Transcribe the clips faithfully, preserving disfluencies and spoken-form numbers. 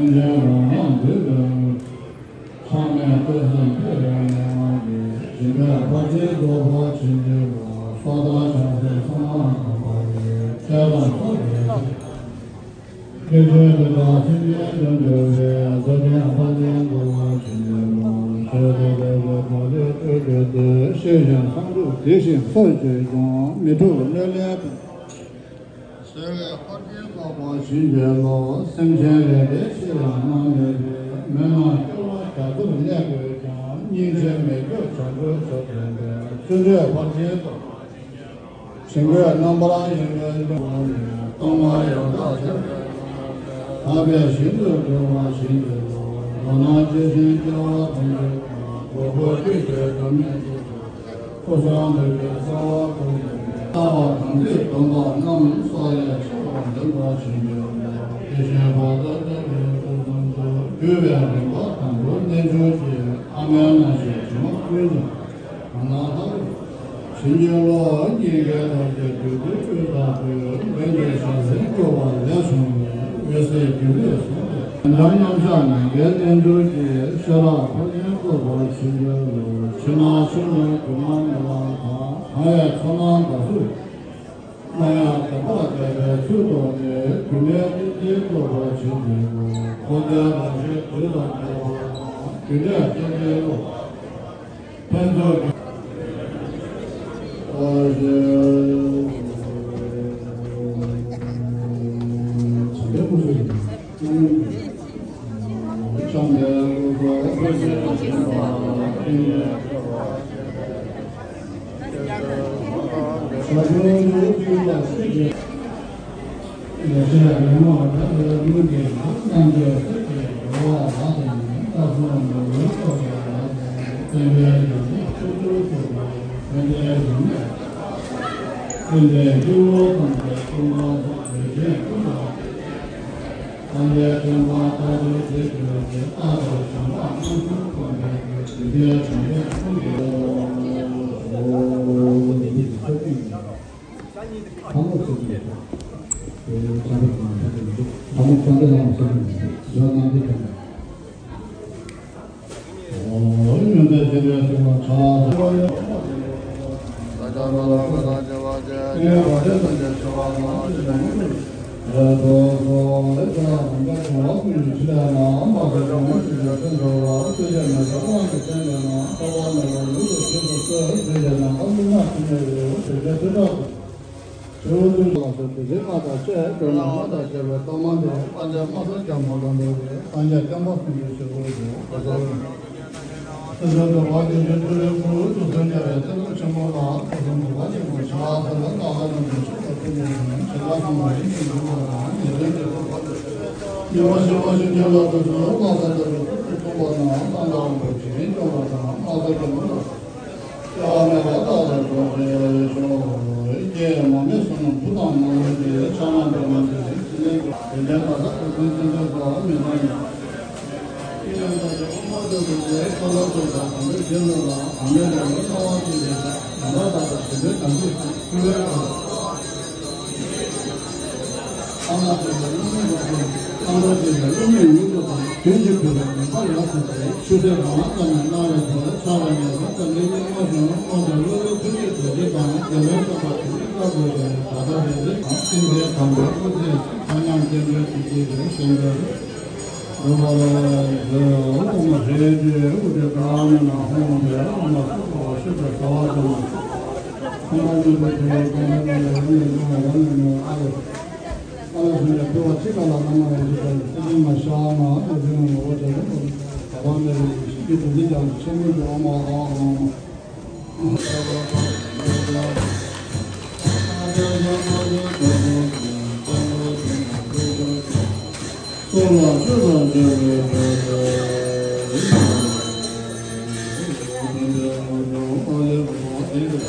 སེམས་ཅན་རང་སྣང་འདུལ་བའི་དངོས། ཆགས་མེད་ལྟ་ཞིང་ཕེབས་པའི་ངང་གིས། སྦྱིན་པའི་ཕར་ཕྱིན་རྫོགས་པར་བྱིན་གྱིས་རློབས། ས་དང་ལྗང་སེར་ཚང་བར་གང་བ་ཡི། ལྟས་དང་ཚོར་གྱི་ཕྱིར། སྐད་ཅིག་ལས་ཀྱང་སེམས་ཅན་དོན་གྲུབ་པའི། ས་དང་ལྗང་སེར་ཚང་བར་བྱིན་གྱིས་རློབས། ཞལ་དུ་ལེགས་པའི་གོ་ལའི་སྤྲུལ་པའི་མཐུས། གཤེགས་ཤིང་མཚམས་སྒྲུབ་བགྱིས་ཤིང་གསོལ་བྱས་ཀྱང་། མི་འཁྲུགས་གནོད་ལན་སྤངས། གསོལ་བའི་ཕར་ཕྱིན་རྫོགས་པར་བྱིན་གྱིས་རློབས། སེམས་ཅན་རེ་རེའི་ཕྱིར་ཡང་སྣང་མེད་པའི། མི་རྣམས་སྐྱོ་བ་རྒྱ་མཚོར་གནས་དགོས་ཀྱང་། སྙིང་རྗེ་མི་སྐྱོ་བྱང་ཆུབ་མཆོག་ལྡན་པའི། བརྩོན་འགྲུས་ཕར་ཕྱིན་རྫོགས་པར་བྱིན་གྱིས་རློབས། བྱིང་རྒོད་རྣམ་པར་གཡེང་བའི་ལུས་ནི། སྟོང་པ་ཡང་དག་ཆགས་པའི་ལམ་ལས། ཐར་པའི་ཞིང་དུ་འགྲོ་བར་བྱིན་གྱིས་རློབས། མདོར་ན་སྐྱེ་ཞིང་སྐྱེ་བ་ཐམས་ཅད་ཀུན། འགོག་པའི་ཀུན་ཁྱེར་སྒྲོན་མེ་བཞིན་དུ། སྐུ་གསུང་ཐུགས་ཀྱི་གསང་བ་ཀུན་ལས་ནི། ལྟ་བ་དམ་ཚིག་སྡོམ་པ་རྣམས། སྲོག་ལས་ཆད་པར་འདུལ་བར་བྱིན་གྱིས་རློབས། དེ་བཞིན་བར་དོ་ལྟ་བུའི་སྐུ་གསུང་ཐུགས། བརྒྱུད་པའི་རིམ་པ་དང་པོ་རྣལ་འབྱོར་གྱི། ཨ་མྲའི་རྣམ་ཤེས་དྲི་མ་ཀུན་ཀྱང་གང་སྣང་ལྟ་བུར། བྱིན་གྱིས་རློབས། སྙིང་གའི་ཐམས་ཅད་བདུད་རྩིའི་དབུས་ལ་བཀོད། འགྲོ་འདིའི་ཞག་རྩིས་བསྐྱོད་པ་ལས་བྱུང་བའི། འོད་གསལ་སྒྱུ་ལུས་གསུང་གི་དོན་དམ་མཉམ་གཞག་ངང་གིས་རྣལ་འབྱོར་གྱི། ཤེས་རབ་ཕར་ཕྱིན་བཀོད་པར་བྱིན་གྱིས་རློབས། ཕྱི་ནང་ཕྱི་ནང་སྒྱུ་མ་མི་ལང་དང་། གང་བའི་ཚོར་སྣང་དག་གཟུགས། སྣང་ཡང་དག་པར་མཛད་པའི་ཚུལ་རྟོགས་ནས། སྒྱུ་མའི་གཏན་ཚིགས་རྟོགས་པར་བྱིན་གྱིས་རློབས། འཁོར་འདས་རང་བཞིན་དུས་དང་འགལ་བ་དང་། རྒྱུ་འབྲས་རྟེན་འབྲེལ་བློ། ཕན་ཚུན་ཡེ་ཤེས་ལས་མ་འདས་པའི་ལུས་ཀྱི་ནང་རྣམ་འབྱེད་ཟེར་གྱི་འགྲོ་བ་ལ་དང་ནི་བཀའ་གསུང་ལམ་ལུགས་སོགས་ཀྱི་ལ་དང་ནི་བསྟན་པའི་ཡོན་ཏན་ཕྱོགས་བཅུར་གསུངས་པའི་བསྟན་པའི་ཡོན་ཏན། བསྟན་པའི་སྤྱི་བོ་སྟོང་པའི་སྐུ་མངའ་སོགས་ཡོན་ཏན་ཀུན་ལ། སངས་རྒྱས་བསྟན་པ་རྟག་ཏུ་བྱེད་དགོས་ཏེ། རྟག་ཏུ་བྱམས་པ་རྣམ་གསུམ་སྒོམ་པའི་དགེ་བའི་བྱམས་པའི་ཀུན་གྱི་ལྷ་མོ་ཚེ་རིང་། ལྷ་མོ་ཚེ་རིང་། ལྷ་མོ་ཚེ་རིང་། ཇོ་ནང་གི་དོན། ཨོ་ཡོན་ཏན་རྒྱས་པའི་ཚུལ་ལ་ཕྱག་འཚལ་བ་ཡིན། ས་སྐྱ་པ་ལ་ཁོ་དང་བཅས་པ་བཅས། ཏེ་བ་དན་ཏ་ཅ་ཆེ་བ་དང་ཅི་ལ་ཡོད་པའི། ལས་དོ་སོ་ལས་ཀྱང་རང་དགའ་བྱུང་བ་ཀུན་གྱི་ཕྱི་ལས་ན། མ་ཟད་ཀྱང་མ་ཞིག་ཀྱང་ཕན་ཚུན་བ། སྟོད་ཆས་མེད་པའི་དབང་གིས་བསྟན་པས་ན། ལྟ་བ་མེད་པར་ལུགས་ལ་ཞིབ་ཏུ་ལྟོས། ཟེར་བྱས་ན་ཁ་ལུགས་ནག་ཅི་ཉེ་རེ་བོ་དེ་ཚེ་ཐོས་གྲགས་སུ། ཁྱེའུ་ཀུན་ལ་སོགས་ཏེ་ལྷ་དང་བཅས་སྤྲོ་ན་མ་དང་བཅས་པའི་ལྟ་མ་འདི་ལ་ཨ་ཅག་མ་ས་ཀྱང་མ་ལ་འདོད་པའི་སངས་རྒྱས་བསྟན་པ་སྲུང་བའི་ཞབས་ཏོག་ཏུ་གོ་ས་རུ། སེམས་ཅན་འདུལ་བ་གི་ཆེད་དུ་ལས་ཀུན་ཏུ་སེམས་ཅན་པའི་བསྟན་པ་ཆེན་པོ་ལ་ཕུན་སུམ་ཚོགས་པ་ཆེན་པོ་ཕྱག་འཚལ་ལོ། བདག་ལ་ནམ་མཁའི་མཆོག་ཏུ་ཕུལ་ནས་ཀྱང་། བྱེ་བྲག་ཚང་བ་ཡིད་ཀྱིས་འཇུག་པ་དང་། ཉེ་ལྡན་གྱི་ཚོགས་པ་དང་། ཉེ་བར་ཞི་བ་ཞིང་ཁྱབ་ལ་ཕུན་སུམ་ཚོགས་པ་དང་། སྟོང་པ་དང་། སངས་རྒྱས་དབང་པོ་ཆོས་སྐྱོང་བ་དང་། སངས་རྒྱས་མ་ལ། སྐྱེ་བ་མེད་པ་རྟག་ཏུ་བཟུང་སྟེ་ཤོག། ཀྱེ་མ་མེད་བསོད་ནམས་མཐུ་དང་ནོར་ལོངས་ཀྱི། ཕྱག་ན་པདྨོ་དེ་བཞིན་ཕྱི་ནས་འགྲོ། ཡོན་ཏན་མ་ཟད་ཀུན་ཀུན་ཀུན་ཀུན་པ་མི་སྣང་ཡང་། ཀྱེ་ཡང་དག་པའི་དབུ་མ་ཐུགས་ཀྱི་རྗེ། འཁོར་ལོ་བཅུ་དང་དམ་པའི་རྗེས་སུ་ལ། གང་འདུལ་དེ་ལ་སྣང་བ་ཐིམ་པས་ཀྱང་། ཡང་དག་པར་བྱིན་པའི་དམ་ཚིག་ཤེས། ཕུལ་བའི་དགོངས་པ། ཨ་ན་དེ་ལ་བསླུ་མེད་རབ་ཏུ་བསྟན། ཨ་ན་དེ་ལ་བསླུ་མེད་མྱུར་དུ་བསྟན། དོན་གྱི་བོད་ལ་ངེས་པར་ཡར་སོང་སྟེ། ཆོས་སྲིད་རང་དབང་ཙམ་ཡང་གནང་བའི་ཚེ། ཕྱག་ལ་ངེས་པར་བསྟན་པའི་སྙིང་མ་བྱུང་། དབང་དུ་བློ་ལྡན་ཐུགས་ཀྱི་རྡོ་རྗེ་དང་། རྒྱལ་བའི་བསྟན་པ་དེ་ཉིད་བཀའ་བསྒོས་ཏེ། ད་ལྟ་རེ་རེ་དང་། ཀུན་མཁྱེན་དམ་པའི་སྐུ་ཚེ་ཞིང་། ཐ་སྙད་རྟེན་འབྲེལ་ཐུགས་རྗེ་ཡིས། བྱིན་གྱིས་རློབས་པ་ལ། དབུ་མ་རིགས་ཀྱི་དབུ་སྟེ་བཀའ་ནི་ན་ཧོང་སྟེ། དབུ་མ་སུ་ཁ་བ་ཤེས་པའི་བྱ་བ་དང་། ཁོང་ལ་ཡོད་པའི་དེ་ཡི་གོང་ལ་ཡང་ཡང་ཡང་ཡང་ཡང་ཨ་ལས། ཨ་ལས་སོ་ཡ་ཕུར་བ་ཅི་ག་ལ་ན་མ་ཡང་ཅི་ག་ལ་སེ་ཅན་མ་ཤ་མ་ཨ་ཟི་ན་ངོ་བོ་དེ་ལ་ཁོ་ལ་ད་བ་མེད་པའི་ཤི་ཀི་དུ་ལི་ཀྱང་ཆེན་པོ་གི་ཨོ་མ་ཨ་ཨ་མ། སོགས་ལ་སྤྱོད་པར་བྱ་བའི་ཕྱིར། ཨ་ལས་ཁོ་ཨེ་ཀ་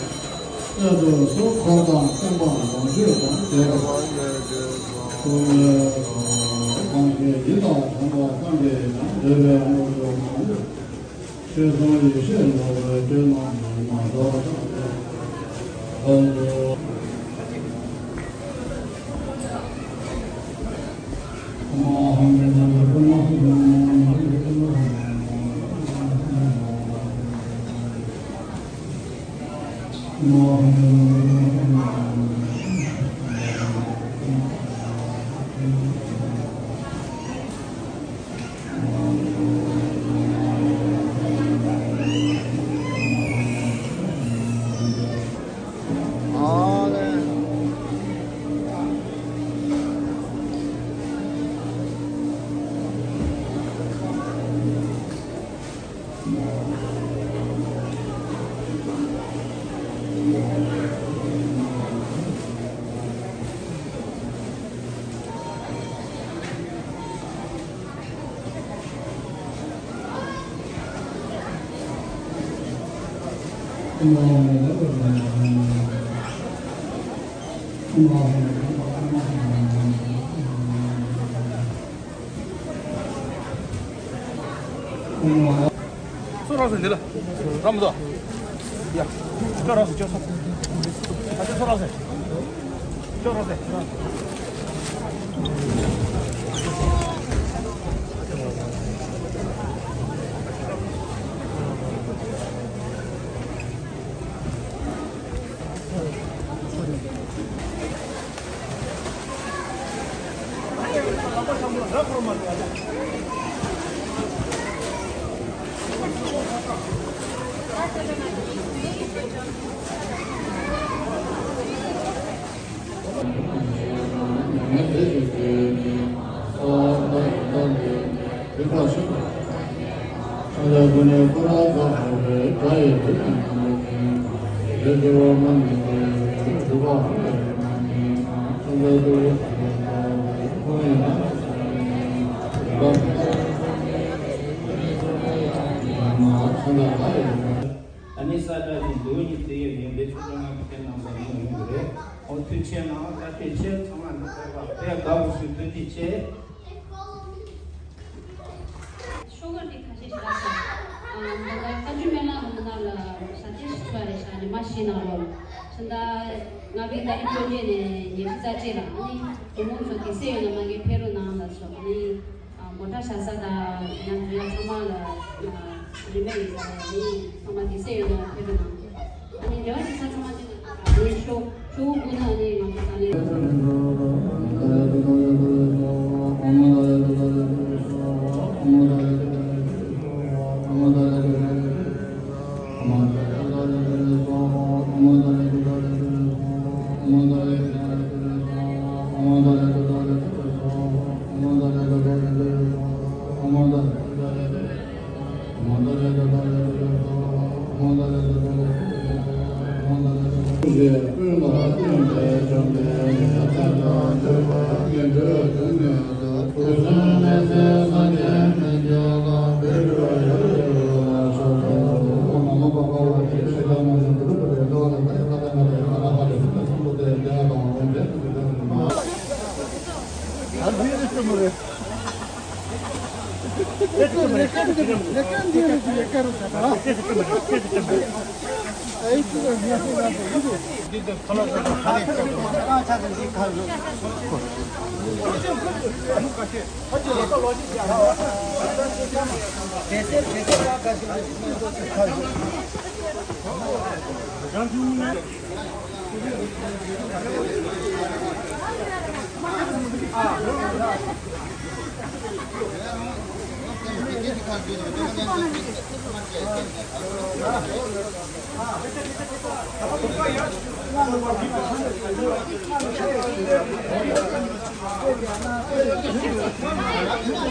སྲས་དེ་ཚོ་འཁོར་དང་བསྟན་པ་ལོངས་སྤྱོད་དང་བཅས་པ། ཐུགས་ལས་གང་ཞིག་ཡིད་དང་མཐུན་པ་བསམ་པས་ཀྱང་། འདོད་པའི་དངོས་གྲུབ་མང་པོ། ཆོས་མཚུངས་ཡེ་ཤེས་ནོར་བུའི་སྐྱོན་རྣམས་མ་རྫོགས་ཀྱང་། ཨོ་ཧོ། ཨ་མ་ཧང་གི་ནང་དུ་ཀུན་མ་ ཚུར་རོགས་ཟེར། འདི་ལ་རམ་མདོ། ཡ། ཅོ་རོགས་ཟེར། ཅོ་སོང་། ཨ་ཅོ་ཚུར་རོགས་ཟེར། ཅོ་རོགས་ཟེར། ཨ་ནི་ས་བཀྲ་ཞིང་འདུག་ཉིད་དེ་ཡོད་ཉིན་པའི་ཆུ་ཚོད་ལྔ་གི་ཐེངས་གནང་ས་ནང་ཡོང་གི་རེད། ཨོ་ཐུགས་རྗེ་གནང་། བཀྲ་ཤིས་བདེ་ལེགས། ཚང་མ་ནི་ཕེབས་པ་དཔེ་དགའ་པོ་ཞིག་ཐུགས་རྗེ་ཆེ། ཤོག་དཀར་དེ་ཁ་ཤས་ཤིག་རག་སོང་། ཨ། ད་ལྟ་བཀའ་བརྒྱུད་སྨོན་ལམ་ལ་མི་ནག་ལ་ཞག་ཚིལ་ཞིག་ཚུད་པ་རེད་ཤག་ཨ་ནི་མ་ཤི་ན་རོ། ཕྱི་ཟླ་ལྔ་པའི་ཏ་རིག་བཅོ་བརྒྱད་ནས་ཉི་ཤུ་རྩ་གཅིག་ལ། ཨ་ནི་བུ་མོ་ཚོ་དུས་ཚོད་ཡོད་ན་མ་གི་ཕེབས་རོགས་གནང་ལབ་སོང་། ཨ་ནི། ཨ། མོ་ཊ་བཞག་ས་དང་ཡང་ཡང་ཚང་མ་ལ་རིན་མེད་ཡིན་ས་རེད། ཨ་ནི་ཚང་མ་དུས་ཚོད་ཡོད་ན་ཕེབས་རོགས་གནང་། ཨ་ནི་འབྲེལ་བ་ཞིག་ཚང་མ་ཅིག་ལ་ཨ་ནི་ཤོག་ཤོག་བུ་ན་ནི་ང་ཚོ་ས་ནས།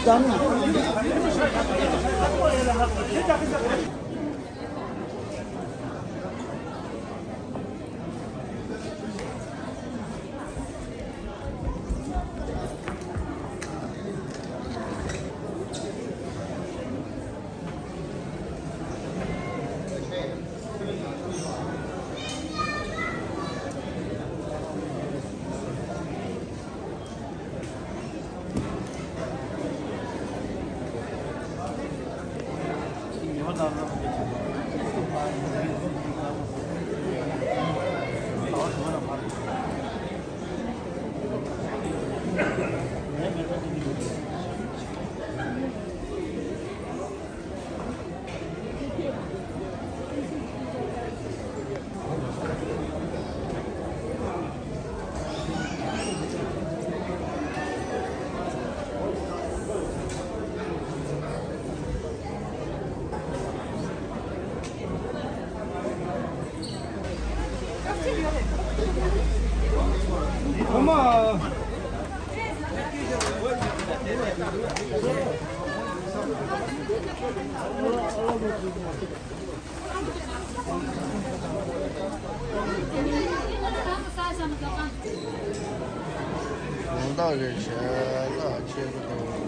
དོན་དག་རེད་བྱས་ལ་ཆེ་གི་འདུག